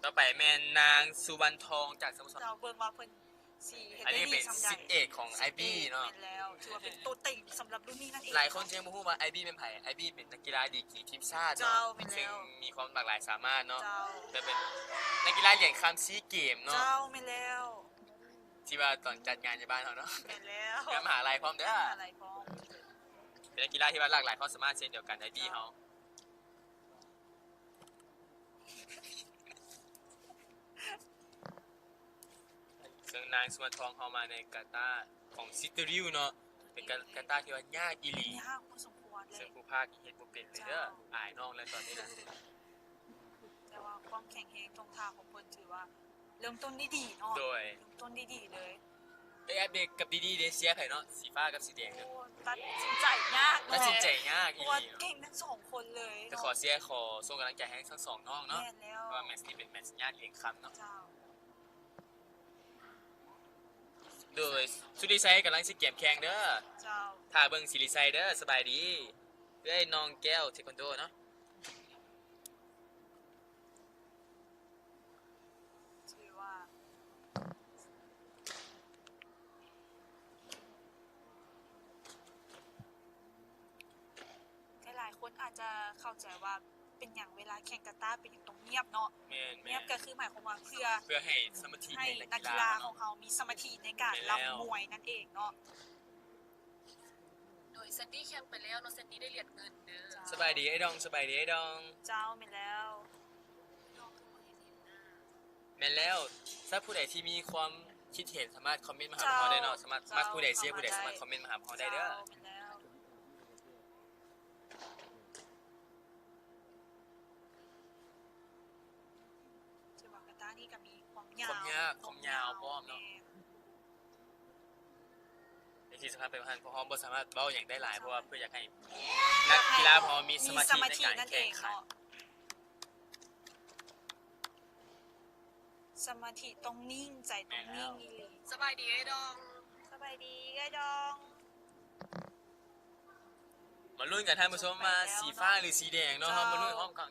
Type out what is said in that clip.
ຕໍ່ໄປແມ່ນນາງ ສຸວັນທອງ ຈາກສະໂມສອນ ເຈົ້າ ເບິ່ງວ່າເພິ່ນຊິເຮັດໄດ້ດີສ່ຳໃດ. ອັນນີ້ເປັນສິດເອກຂອງອ້າຍບີເນາະ. ແມ່ນແລ້ວ ຖືວ່າເປັນໂຕເຕັງສຳລັບລຸ້ນນີ້ນັ້ນເອງ. ຫຼາຍຄົນຍັງບໍ່ຮູ້ວ່າອ້າຍບີແມ່ນໃຜ. ອ້າຍບີເປັນນັກກິລາດີກຣີທີມຊາດເນາະ. ເຈົ້າ ແມ່ນແລ້ວ ຊຶ່ງມີຄວາມຫຼາກຫຼາຍສາມາດເນາະ. ເຈົ້າ ແລະເປັນນັກກິລາຫຼຽນຄຳຊີເກມເນາະ. ເຈົ້າ ແມ່ນແລ້ວ ທີ່ວ່າຕອນຈັດງານຢູ່ບ້ານເຮົາເນາະ. ແມ່ນແລ້ວ ງານມະຫາໄລພ້ອມເດີ. ງານມະຫາໄລພ້ອມ. ເປັນນັກກິລາທີ່ວ່າຫຼາກຫຼາຍຄວາມສາມາດເຊັ່ນດຽວກັນ ອ້າຍບີເຮົາ. ເຊິ່ງນາງ ສຸວັນທອງ ເຂົ້າມາໃນກາຕາຂອງຊິດເຕີລິວເນາະ ເປັນກາ ກາຕາທີ່ວ່າຍາກອີ່ຫຼີ. ຍາກພໍສົມຄວນເລີຍ. ເຊິ່ງຜູ້ພາກເຮັດບໍ່ເປັນເລີຍເດີ. ເຈົ້າ ອາຍນ້ອງແລ້ວຕອນນີ້ນະ. ແຕ່ວ່າຄວາມແຂງແຮງທົ່ວທ່າຂອງເພິ່ນຖືວ່າເລີ່ມຕົ້ນໄດ້ດີເນາະ. ໂດຍ ເລີ່ມຕົ້ນໄດ້ດີເລີຍ. ເອີຍ ແອັບເດກກັບດີດີເດ ເຊຍໃຜເນາະ? ສີຟ້າກັບສີແດງເນາະ. ໂອ້ ຕັດສິນໃຈຍາກເນາະ. ຕັດສິນໃຈຍາກອີ່ຫຼີ. ເພາະວ່າເກັ່ງທັງສອງຄົນເລີຍເນາະ. ແຕ່ຂໍເຊຍ ຂໍສົ່ງກຳລັງໃຈໃຫ້ທັງສອງນ້ອງເນາະ. ແມ່ນແລ້ວ. ເພາະວ່າແມັດນີ້ເປັນແມັດຍາກຫຼຽນຄຳເນາະ. ເຈົ້າ. ໂດຍ ສຸລິໄຊກຳລັງຊິກຽມແຂ່ງເດີ. ເຈົ້າ. ຖ້າເບິ່ງສິລິໄຊເດີ. ສະບາຍດີ ເອື້ອຍນ້ອງແກ້ວເທຄວັນໂດເນາະ. ຖືວ່າຫຼາຍໆຄົນອາດຈະເຂົ້າໃຈວ່າເປັນຫຍັງເວລາແຂ່ງກາຕາເປັນຫຍັງຕ້ອງງຽບເນາະ. ແມ່ນໆ. ງຽບກໍຄືໝາຍຄວາມວ່າເພື່ອ ເພື່ອໃຫ້ສະມາທິໃຫ້ນັກກິລາຂອງເຮົາມີສະມາທິໃນການລຳມວຍນັ້ນເອງເນາະ. ໂດຍແຊນດີ້ແຂ່ງໄປແລ້ວເນາະ ແຊນດີ້ໄດ້ຫຼຽນເງິນເດີ. ສະບາຍດີອ້າຍດອງ. ສະບາຍດີອ້າຍດອງ. ເຈົ້າ ແມ່ນແລ້ວ. ແມ່ນແລ້ວ. ຖ້າຜູ້ໃດທີ່ມີຄວາມຄິດເຫັນສາມາດຄອມເມັນມາຫາພວກເຮົາໄດ້ເນາະ. ເຈົ້າ ສາມາດ ສາມາດ ມັກຜູ້ໃດເຊຍຜູ້ໃດ ສາມາດຄອມເມັນມາຫາພວກເຮົາໄດ້ເດີ. ເຈົ້າ ແມ່ນແລ້ວ. ຖືວ່າກາຕານີ້ກໍມີຄວາມຍາວ ຄວາມຍາກ ຄວາມຍາວພ້ອມເນາະ. ແມ່ນ. ໃນທີ່ສຳຄັນໄປວ່າຫັ້ນ ພວກເຮົາບໍ່ສາມາດເວົ້າຫຍັງໄດ້ຫຼາຍ ເພາະວ່າເພື່ອຢາກໃຫ້ນັກກິລາຂອງເຮົາມີສະມາທິໃນການແຂ່ງຂັນ. ສະມາທິຕ້ອງນິ່ງ ໃຈຕ້ອງນິ່ງອີ່ຫຼີ. ສະບາຍດີອ້າຍດອງ. ສະບາຍດີອ້າຍດອງ. ມາລຸ້ນກັນທ່ານຜູ້ຊົມວ່າສີຟ້າຫຼືສີແດງເນາະ. ເຮົາມາລຸ້ນພ້ອມກັນ.